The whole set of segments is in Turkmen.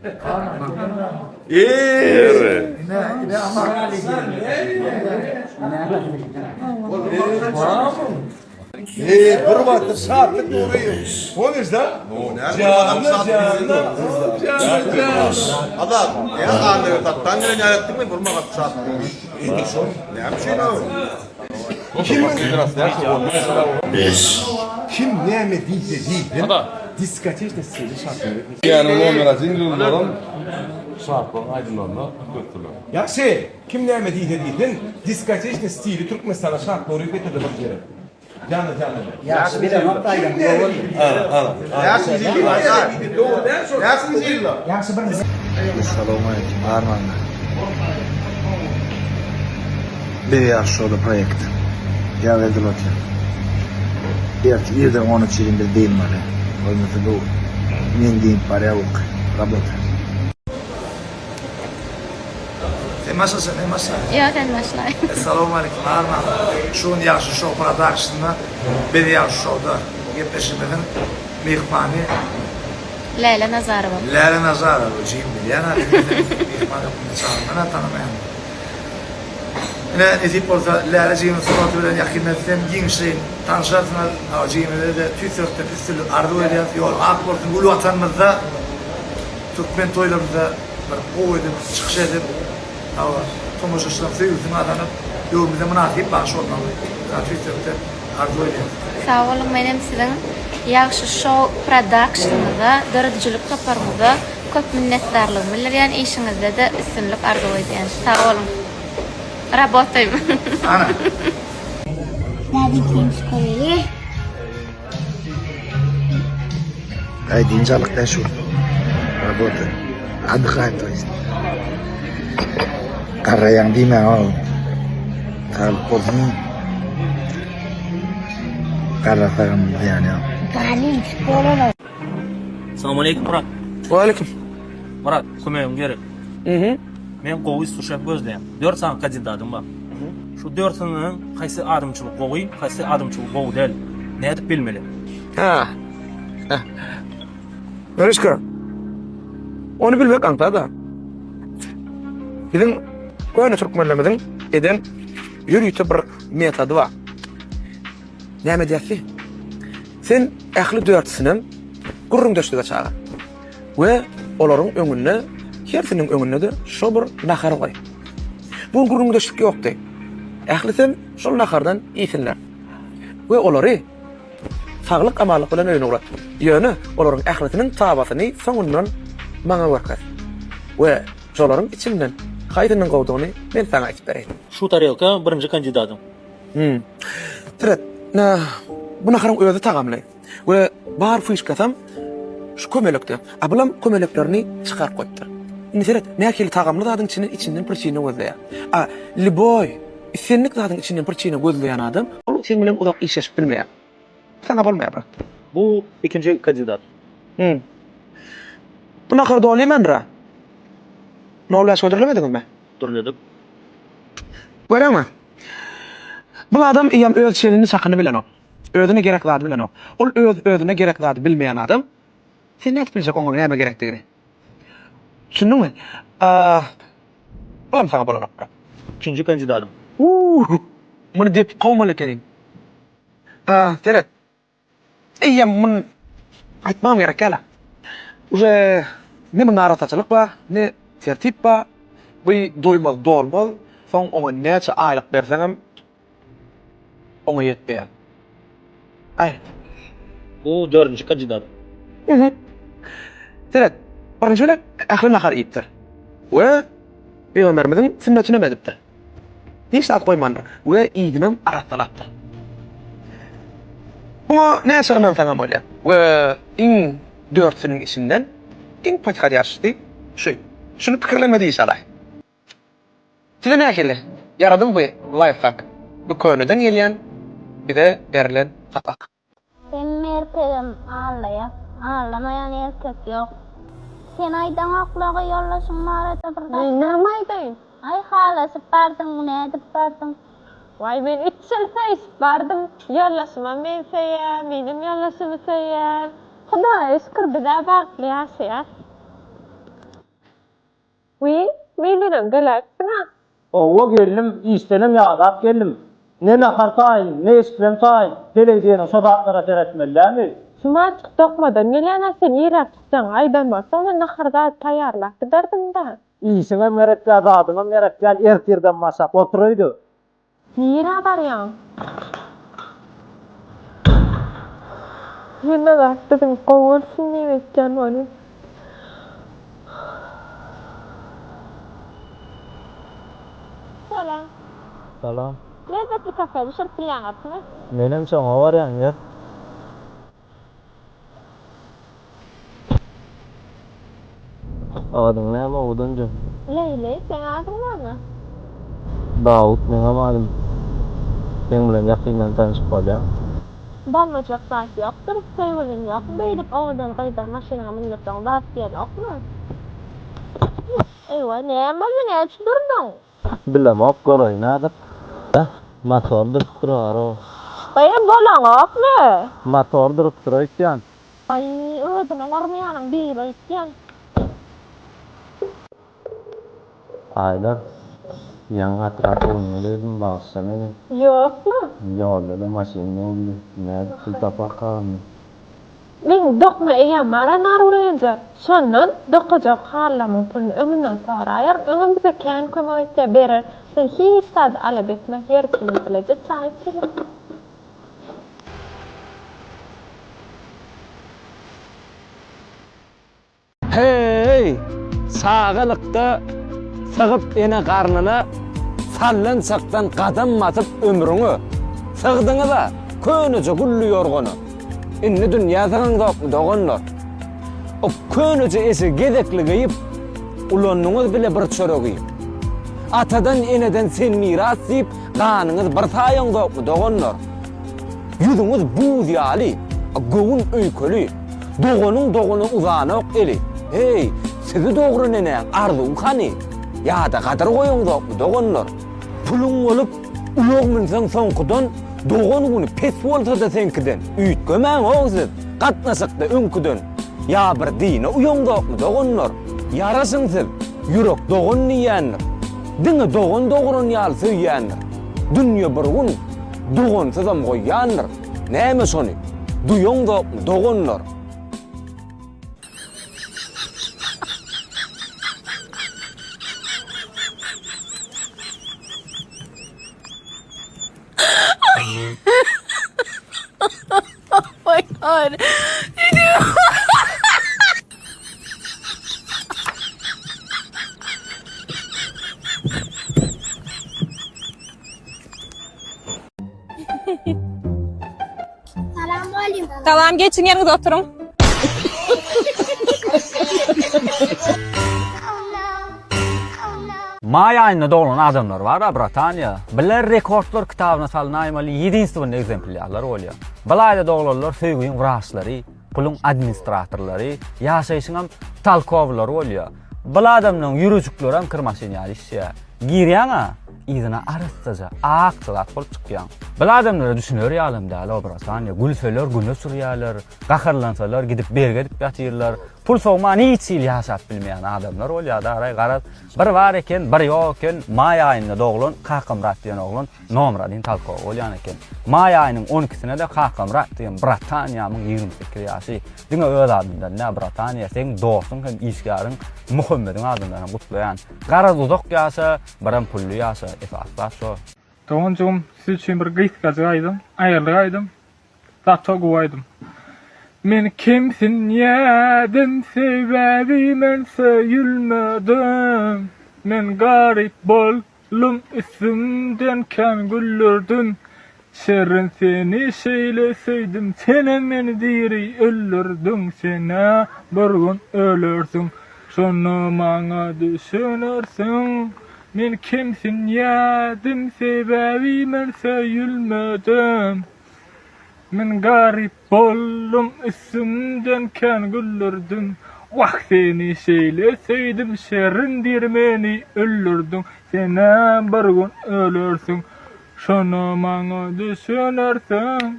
Eee bir wagtda şatlyk dogry. Pomniš da? Janly janly. Janly janly. Azat, ýa Annaberdi atdan gelen ýaly etdiňmi? Burma gaty şatlyk. Näme üçin o? Kim näme diýse diýsin. Diskoteçde seni şatlyk. Ýanyň nomer 1 ýyldyzlaram Şatlygyň aýdymlaryna üýtgetdiler. Ýagşy, kim näme diýse diýsin, diskoteçny stili Türkmenistana Şatlyk Nuryýew getirdi bir ýere. Janly janly. Ýagşy bilenok da aýdan dogry. Ana, ana. Näçinji ýyl? Dogry däl şol. Näçinji ýylda? Ýagşy bir Essalawmaleýkim Armanda. Biz ýagşy şowda proýekt. Ýaz edilip otyr. Ertir irden 13 ýyl biz dynmaly. Bolmasa bu men diýip barýar bu rabota. Sen başla sen, men başla. Ýok sen başla. Essalawmaleýkim Arman. Şu gün Ýagşy Şow Production'da Biz Ýagşy Şowda gepleşigimiziň myhmany Läle Nazarowa. Läle Nazarowa jigim bilýän a men seni myhman hökmünde çagyrman a tanamaýan. Ine nesip bolsa Läle jigimiň sungaty bilen ýakynda sizem giňişleýin tanşarsyňyz. A jigimize-de tüýs ýürekden üstünlik arzuw edýäris. Ýoly ak bolsun. Gül Watanymyzda türkmen toýlarymyzda bir gowy edip çykyş edip, hawa, tomaşaçylaryň söýgüsini gazanyp, döwrümize mynasyp bagşy bolmagyny tüýs ýürekden arzuw edýäris. Sag boluň menem siziň Ýagşy şou prodakşnyňyza, döredijilik toparyňyza köp minnetdarlygymy bildirýän işiňizdede üstünlik arzuw edýän. Sag boluň. Rabotaýym. Ana. Nädip çykaryly? Aý dynç alyk dä şu. Rabota. Отдыхаем то есть. Garraýaň diýmäň ol. Saglyk bolsun. Garrasagam zyýany ýok. Salam aleýkum Myrat. Waleýkim. Myrat, kömegiň gerek. Mhm. Men gowy suşef gözleýän. 4 sany kandidatym bar. Şu dördüsiniň haýsy adamçylyk gowy, haýsy adamçylyk gowy däl? Nädip bilmeli? Ha. Görüşkä. Ony bilmek aňsat-a. Biziň köne türkmenlerimiziň eden ýörite bir metody bar. Näme edýärsi? Sen ähli dörtüsinem gürrüňdeşlige çagyr. We olaryň öňünde, hersiniň öňünde-de şo bir nahary goý. Bu gün gürrüňdeşlik ýokdy. Ählisem şol nahardan iýsinler. We olary saglyk-amanlyk bilen öýüne ugrat. Ýöne olaryň ählisiniň tabasyny soňundan maňa görkez. We şolaryň içinden haýsynyň gowudygyny men saňa aýdyp bereýin. Şu tarelka birinji kandidatyň. Hum. Seret, bu naharyň özi tagamly. We bar fyşkasam şu kömelekde. A bulam kömeleklerini çykaryp goýupdyr. Indi seret, nähili tagamly zadyň içinden içinden priçina gözleýär. A lýuboý, islendik zadyň içinden priçina gözleýän adam, ol seň bilen uzak işleşip bilmeýär. Saňa bolmaýar brat. Bu ikinji kandidat. Hum. Bu nahary doly iýmändir-a. Nol bäş hödürlemediňizmi? Hödürledik. Göreňmi? Bu adam eýýäm öz çenini çakyny bilenok. Özüne gerek zady bilenok. Ol öz özüne gerek zady bilmeýän adam. Sen nädip biljek oňa näme gerekdigini? Düşündiňmi? Bulam saňa bolanok brat. Üçünji kandidatym. Uuh! Muny depip kowmaly ekeniň. Seret. Eýýäm muny aýtmagam gerek däl-ä. Uje ne munda arassaçylyk bar, ne tertip bar. Bu doýmaz, dolmaz. Soň oňa näçe aýlyk berseňem oňa ýetmeýär. Aý. Bu dördünji kandidat. Seret, birinji bilen ähli nahar iýipdir we Pygamberimiziň sünnetinem edipdir. Hiç zat goýmandyr we yzynyam arassalapdyr. Muňa näçe ynansaňam bolýar. We iň dörtüsiniň içinden iň podhodýaşysy şu. Şuny pikirlenme diýiş alaý. Size nähili ýaradymy bu laýfhak? Bu köneden gelýän bize berlen sapak. Hemme erkegem aldaýar. Aldamaýan erkek ýok. Sen aýdaňoklagy ýoldaşyň barada bir zat. Men näme aýdaýyn? Aý halaşyp bardyň, nädip bardyň? Waý men üç ýyl söýüşip bardym. Ýoldaşymam meni söýýär, menem ýoldaşymy söýýän. Hudaýa şükür bizä bagtly ýaşaýas. Irdenem geläýipsiň-ä. Howwa geldim, işdenem ýadap geldim. Ne nahar taýyn, ne eşiklem taýyn, heleý diýeniň şo zatlara seretmeli dälmi? Şumarjyk dokmadan gelýän-ä sen irräk çykjagyňy aýdan bolsaň men nahar zat taýýarlap giderdim-dä. Işiňem gerek däl, zadyňam gerek däl, ertirden başlap otur öýde. Nirä barýaň? Hemme zat biziň gowy bolsun diýip etýän welin. Salam. Salam. Lezzetli kafe bişirip bilýäňizmi? Menem şoňa barýan, gel. Adyň näme owadanjam? Leýli, seň adyň näme? Dawut meňem adym. Seň bilen ýakyndan tanyşyp bolýamy? Bolmajak zat ýokdur, söýgüliň ýokmy beýdip owadan gyzlar maşynyňa mündürseň zat diýenokmy? Eýwa, näme boldy, näme üçin durduň? Bilemok, göreýin häzir. Motor durup dur arow. Gyz, bolaňokmy? Motor durup dur öýtýän. Aý, özüniň urmaýanyň biri öýtýän. Aýlar, ýaňy gatyrak göwnüňe degdim, bagyşla meni. Ýokmy? Ýolda-da maşyn boldy. Nädip pul taparkam indi? Meň dokma eýäm bar-a Nargül enje. Şondan dokajak hallamyň puluny öňünden soraýar. Öňem bize kän kömek etýär, berer. Sen hiç zady alada etme, her ikimiz bileje çaý içeli. Heý, çagalykda sygyp ene garnyna Sallançakdan gadam basyp ömrüňe Sygdyňyz-a köneje gülli ýorgana Indi dünýä sygaňzokmy doganlar? O köneje eşigi gezekli geýip Ulandyňyz bile bir çöregi Atadan-eneden sen miras diýip Ganyňyz bir saýaňzokmy doganlar? Ýüzüňiz buz ýaly, göwün öýkeli, Doganyň dogana uzanok eli. Heý, sizi dogry neneň arzuwy hany? Ýa-da gadyr goýaňzokmy, doganlar? Puluň bolup, ulag münseň soňkudan, Dogan güni pes bolsa-da seňkiden, Üýtgemäň-ow siz, gatnaşykda öňküden. Ýa bir dine uýaňzokmy, doganlar? Ýaraşyň siz, ýürek dogan diýýändir. Diňe dogan dogran ýaly söýýändir. Dünýe bir gün Dogansyzam goýýandyr. Näme şony? Duýaňzokmy, doganlar? Salam mugallym. Salam, geçiň ýeriňize oturyň. Maý aýynda doglan adamlar bar-a, brataniýa. Bular rekordlar kitabyna salnaýmaly ýedinstwennyý ekzemplýarlar bolýar. Bul aýda doglanlar söýgiň wraçlary, puluň administratorlary, ýaşaýşyňam talkowlary bolýar. Bul adamlaryň ýürejiklerem kir maşyn ýaly işleýär. Girýäň-ä, yzyna arassaja, akja zat bolup çykýaň. Bul adamlara düşüner ýalam däl-ow, brataniýa. Gülseler güne sürýärler, gaharlansalar gidip bergi edip ýatyrlar. Pul sowman hiç hili ýaşap bilmeýän adamlar bolýar daraý garaz. Bir bar eken, bir ýok eken, maý aýynda doglan Kakamyrat diýen oglan nomer odin talkowy bolýan eken. Maý aýynyň on ikisine-de Kakamyrat diýen brataniýamyň 28 ýaşy. Diňe öz adymdan däl, brataniýa, seň dostuň hem işgäriň Muhammediň adyndan hem gutlaýan. Garaz uzak ýaşa, birem pully ýaşa, esasy zat şo. Doganjygym siz üçin bir gysgajyk aýdym, aýyrlyk aýdym. Gaty gowy aýdym. Men kemsinýädim sebäbi men söýülmedim Men garyp boldum üstümden kän güldürdün Şirin seni şeýle söýdüm senem meni diri öldürdiň Senä bir gün ölersiň şonda maňa düşünersiň Men kemsinýädim sebäbi men söýülmedim Men garyp boldum üstümden kän güldürdiň Wah seni şeýle söýdüm şerin dir meni öldürdiň Senem bir gün ölersiň şonda maňa düşünersiň.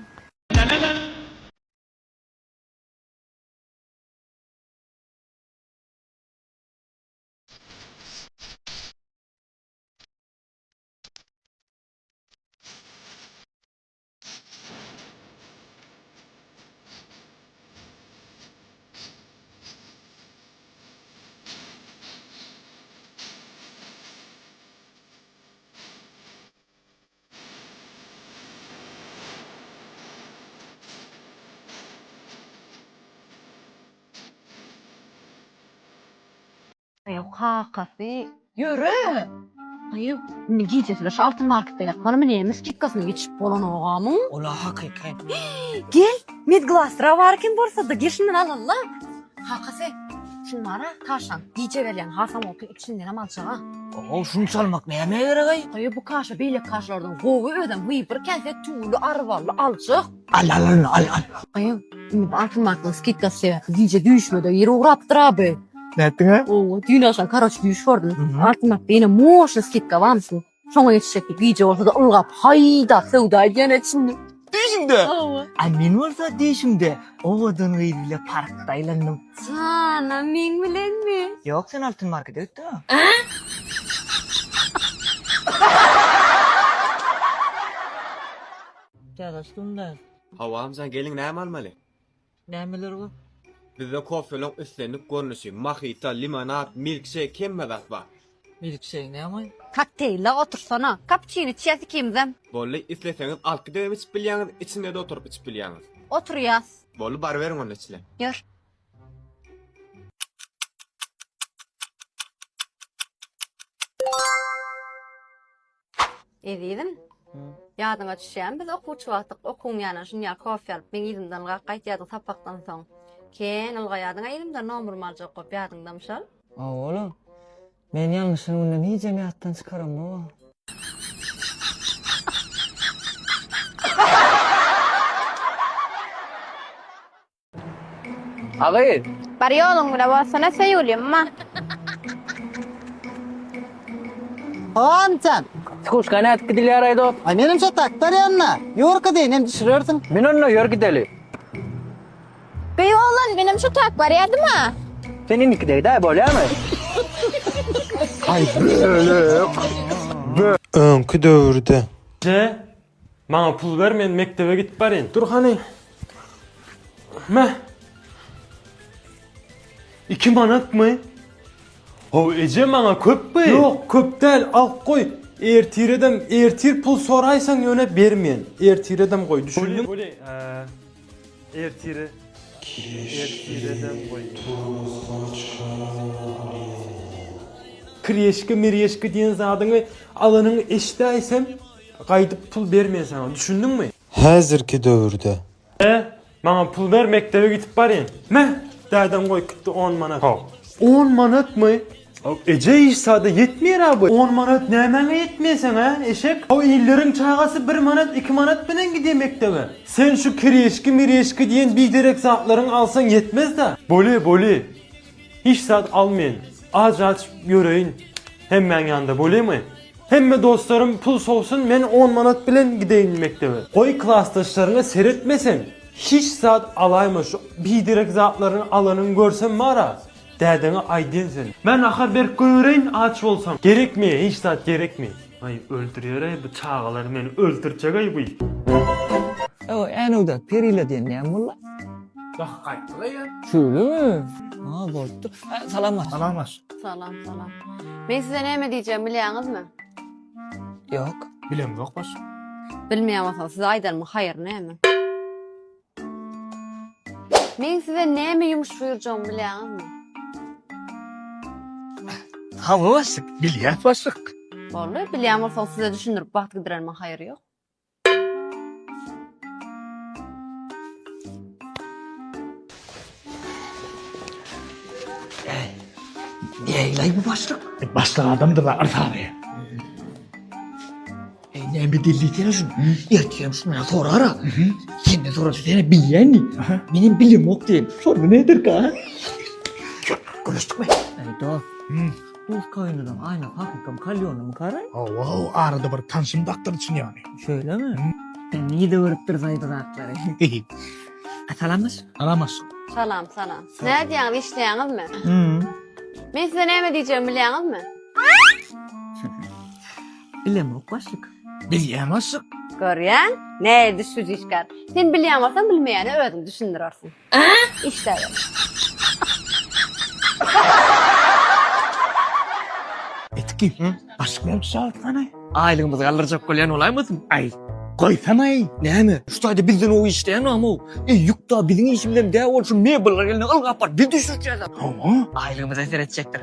Aý, kakasy, ýöre! Aý, indi gijesine şu altyn marketde ýatmalymy näme skidkasyna ýetişip bolanogamyň? Ola hakyky. Gel, medglasra bar eken borsada, gel şundan alalla. Kakasy, şun bara kaşaň, gije berýän hasam bolsa içindenem aljaga. Ow, şuny çalmak nämä gerek-aý? Aý, bu kaşa beýleki kaşalardan gowy, özem hyýbyr käse tüwüli arwally aljak. Al al al al al. Aýa, indi bu altyn markanyň skidkasy sebäpli gije düýşmede ýer ugrapdyr abi. Nätdiň-ä? Owa, düýn agşam karoç düýş gördüm. Altyn markda ýene moşny skidka barmyşyn. Şoňa ýetişjek diýip gije bolsa-da ylgap haýdap söwda edýän içinde. Düýşüňde? Hawa. A men bolsa düýşümde owadan gyz bile parkda aýlandym. Janam meň bilenmi? Ýok, sen altyn markete gitdiň-ä. Täze açdym-da. Hawa Hamjan geliň näme almaly? Nämeler bar? Bizde kofeleň islendik görnüşi, mahita, limonad, milkşeýk hemme zat bar. Milkşeýk näme? Kokteýlla otursana. Kapuçino içýäs ikimizem. Boldy, isleseňiz alyp gidibem içip bilýäňiz, içinde-de oturyp içip bilýäňiz. Oturýas. Boldy, baryberiň onda içile. Ýör. Ezizim, ýadyňa düşýärmi biz okuwçy wagtyk okuwyň ýanyndan şunýa kofe alyp meň yzymdan ylgap gaýtýardyň sapakdan soň. Kän ylgaýardyň-a yzymdan nomerymy aljak bolup ýadyňdamy şol? Hawa-la. Men ýalňyşan günden hijem ýatdan çykaramok-a. Agy. Bar ýoluň bile bolsana söýgülim-ma. Hawa, Tikuçka nädip gidilýär-aý dost? Aý menem şo tak barýan-da. Ýörka deýin hem düşürersiň. Min onda ýör gideli. Beý oglan menem şo tak barýadym-a. Sen indiki degdäý bolýamy? Aý bölek. Öňki döwürde. Eje, maňa pul ber men mekdebe gidip baryn. Dur hany. Me. 2 manatmy? How eje maňa köp bu. Ýok, köp däl, alyp goý. Ertiredem, ertir pul soraýsaň ýöne bermen. Ertiredem goý, düşündiňmi? Bolýa, ertire. Ertiredem goý. Kirýeşka, mirýeşka diýen zadyňy alanyňy eşidäýsem, gaýdyp pul bermen saňa, düşündiňmi? Häzirki döwürde. E, maňa pul ber mekdebe gidip barýyn. Me, dädem goýup gitdi on manat. Haw. On manatmy? Haw, eje hiç zada ýetmeýär-ä bu. On manat nämäňe ýetmeýär seň, hä, eşek? Haw, illeriň çagasy bir manat, iki manat bilen gidýär mekdebe. Sen şu kireşki-mireşki diýen biderek zatlaryňy alsaň ýetmez-dä. Bolýa, bolýa. Hiç zat almaýyn. Aç-aç ýöreýin hemmäň ýanynda, bolýamy? Hemme dostlarym pul sowsun men on manat bilen gideýin mekdebe. Goý klasdaşlaryňa seretme sen. Hiç zat alaýma şu biderek zatlaryňy alanyňy görsem bara dädeňe aýdýan sen. Men nahar berip goýbereýin aç bolsaň. Gerekmi hiç zat gerekmi. Aý öldürýäraý bu çagalar meni öldürjegaý bu. Ew Änewde perila diýen näme boldy? Dah gaýtdyla ýa. Şeýlemi? Ha bolupdyr. Salam baş. Salam baş. Salam, salam. Men size näme diýjegimi bilýäňizmi? Ýok. Bilemzok baş. Bilmeýän bolsaňyz size aýdanymyň haýry näme? Men size näme ýumuş buýurjagymy bilýäňizmi? Hawa başlyk. Bilýäs başlyk. Boldy, bilýän bolsaňyz size düşündirip wagt gidirenimiň haýry ýok. Nägilay bu başlyk? Başlyk adamdyr da yrsaby. Ey näme delli şun? Ertirem şuna sorara. Senden sorasa sen bilýänmi? Menem bilemok diýen. Şonda ne ederka? Görüşdükmi? Ey dost. Dost kaýynydan aýna hakykam kalýonymy karaý? Hawa, hawa, arada bir tanşym dakdyr üçin ýany. Şeýlemi? Sen nirde görüpdir bu zatlary? Salam baş. Salam baş. Salam, salam. Nädýäňiz, işleýäňizmi? Men size näme diýjegimi bilýäňizmi? Bilemok başlyk. Bilýän başlyk. Görýäň? Nähili düşbüji işgär. Sen bilýän bolsaň, bilmeýäne özüň düşündirersiň. Işläber. Etki, başlyk näme çagyrtgany? Aýlygymyzy galdyrjak bolýan bolaýmasyn? Aý. Goýsana-eý! Näme? Şu taýda bizden gowy işleýän barmy-ow? Eý, ýük-da biziň işimizem däl bolup şu mebelleri eline ylgap baryp biz düşürjäs-ä. Hawa. Aýlygymyza seretjekdir.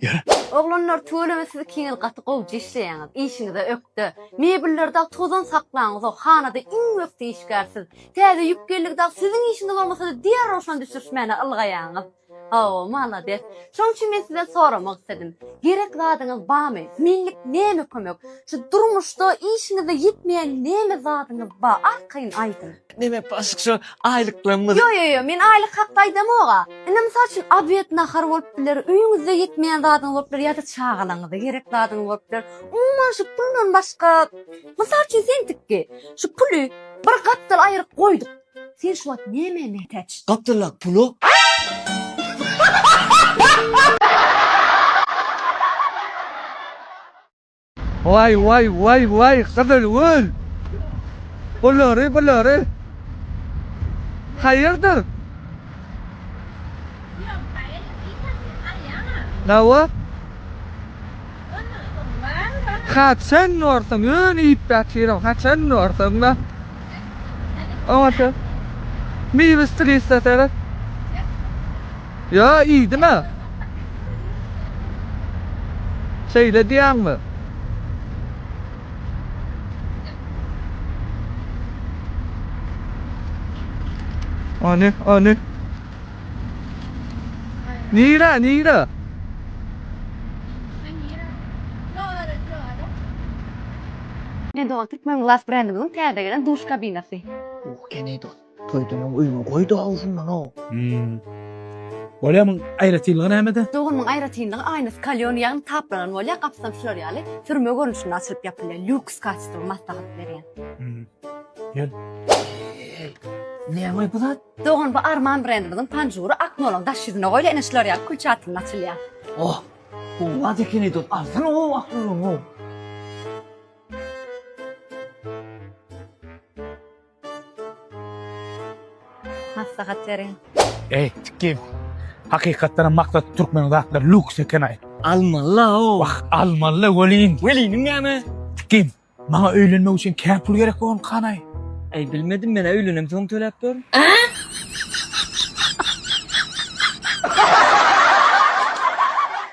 Ýöre. Oglanlar tüweleme siz ikiňiz gaty gowja işleýäňiz. Işiňize ökde. Mebelleri dagy tozan saklaňyzok. Hanada iň ökde işgär siz. Täze ýük geldigi dagy siziň işiňiz bolmasa-da derrew şony düşürişmäne ylgaýaňyz. Hawa, malades. Şoň üçin men sizden soramak isledim. Gerek zadyňyz barmy? Menlik näme kömek? Şu durmuşda, işiňizde ýetmeýän näme zadyňyz bar? Arkaýyn aýdyň. Neme başyk şu aýlyklarymyz. Ýo, ýo, ýo, men aýlyk hakda aýdamog-a. Indi mysal üçin obed, nahar bolup biler, öýüňizde ýetmeýän zadyňyz bolup biler ýa-da çagalaryňyza gerek zadyňyz bolup biler. Umuman şu puldan başga, mysal üçin sen tikgi, şu puly bir gapdal aýryp goýduk. Sen şu wagt nämä mätäç? Gapdaldaky pula. Waý waý waý waý Gyzylgül! Bulary bulary haýyrdyr? Hawa. Haçan görseň ýöne iýip ýatyram haçan görseň-de. Oňa Miwe stiliste seret. Ýa iýdim-ä. Şeýle diýýäňmi? Ony, ony. Nirä, nirä? Ine dogan Türkmen Glass brendimiziň täze gelen duş kabinasy. Oh ene dost. Toýdan öň öýüňe goý da şundan o. Hmm. Bolýa muň aýratynlygy nämede? Dogan muň aýratynlygy aýnasy kalýon ýagny taplanan bolýar, gapysam şular ýaly sürme görnüşinde açylyp ýapylýar. Lýuks kaçestwo maslahat berýän. Hmm. Gel. Näme bu zat? Dogan bu Arman brendimiziň panžury ak noluň daş ýüzüne goýulýar, ine şular ýaly külçatynda açylýar. Oh, gowy zat ekeni dost. Alsana o ak noluň o. Maslahat beriň. Eý, tikgim. Hakykatdan hem maksat türkmeniň zatlary lüks eken-aý. Almaly-la o. Wah, almaly-la welin. Weliniň näme? Tikgim, maňa öýlenmek üçin kän pul gerek bolan kanaý. Eý, bilmedim men-ä öýlenemsoň töläp ber.